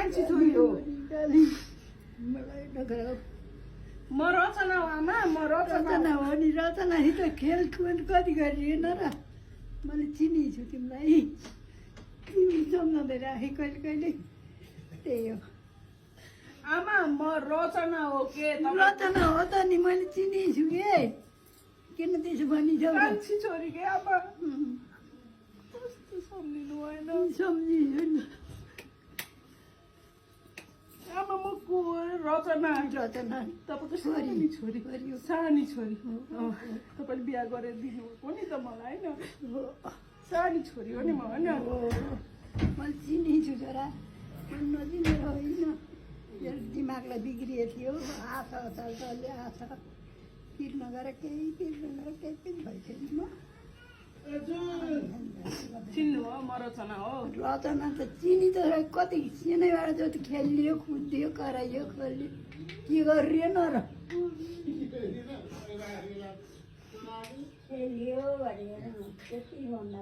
कान्छी छोरी हो मलाई नगराउ म रचना हो आमा म रचना रचना हो नि रचनासित खेलकुद कति गरिएन र मैले चिनेछु तिमीलाई तिमी सम्झँदै राखेँ कहिले कहिले त्यही हो आमा म रचना हो के रचना हो त नि मैले चिनेछु के किन त्यसो भनिछौ र कान्छी छोरी के आमा कस्तो सम्झिनु भएन सम्झिछु नि आमा म को रचना रचना तपाईँको सानी छोरी छोरी सानी छोरी तपाईँले बिहा गरेर दिनुभएको नि त मलाई होइन हो सानी छोरी हो नि म होइन मैले चिनेछु छोरा मैले नचिनेर होइन मेरो दिमागलाई बिग्रिएको थियो आशा चल्छ आशा तिर्न गएर केही पनि भइसक्यो म चिन्नु हो म रचना हो रचना त चिनी त कति सानैबाट जति खेलियो कुदियो कराइयो खोलियो के गरिएन र खेलियो भनेर त्यति भन्दा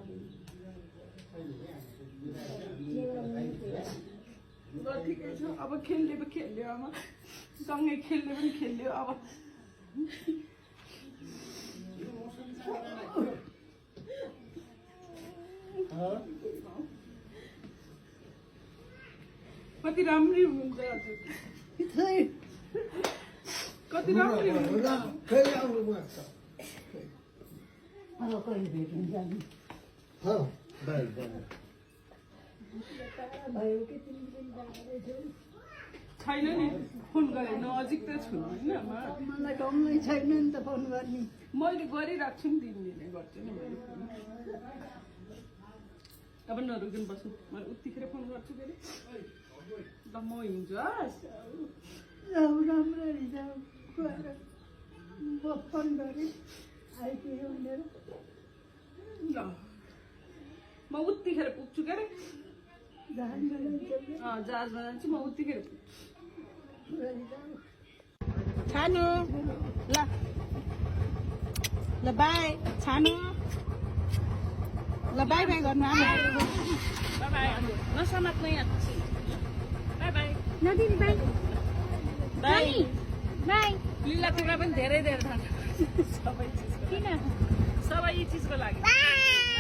ठिकै छ अब खेल्ने पो खेल्यो आमा सँगै खेल्ने पनि खेल्यो अब कति राम्री हुनुहुन्छ हजुर कति राम्री हुनुहुन्छ अब कहिले भेटिन्छ नि भयो कि तिमी पनि जाँदैछौ छैन नि फोन गरेँ नजिक त छु होइन मलाई ढङ्गै छैन नि त फोन गर्ने मैले गरिरहेको छु नि दिनदिनै गर्छु नि मैले फोन अब नरुकिनु बस्नु मैले उतिखेर फोन गर्छु के अरे ल म हिँड्छु हस् जाऊ राम्ररी जाऊ गएर म फोन गरेँ आइपुग्यो भनेर ल म उतिखेर पुग्छु के अरे जहाजमा जान्छु म उतिखेर पुग्छु छानु ल ल बाई छानु ल बाई बाई गर्नु आमा बाई नसमात्नु यहाँ बाई बाई नदिनी बाई बाई बाई लिला तिमीलाई पनि धेरै धेरै थाहा छ सबै चिजको किन सबै चिजको लागि बाई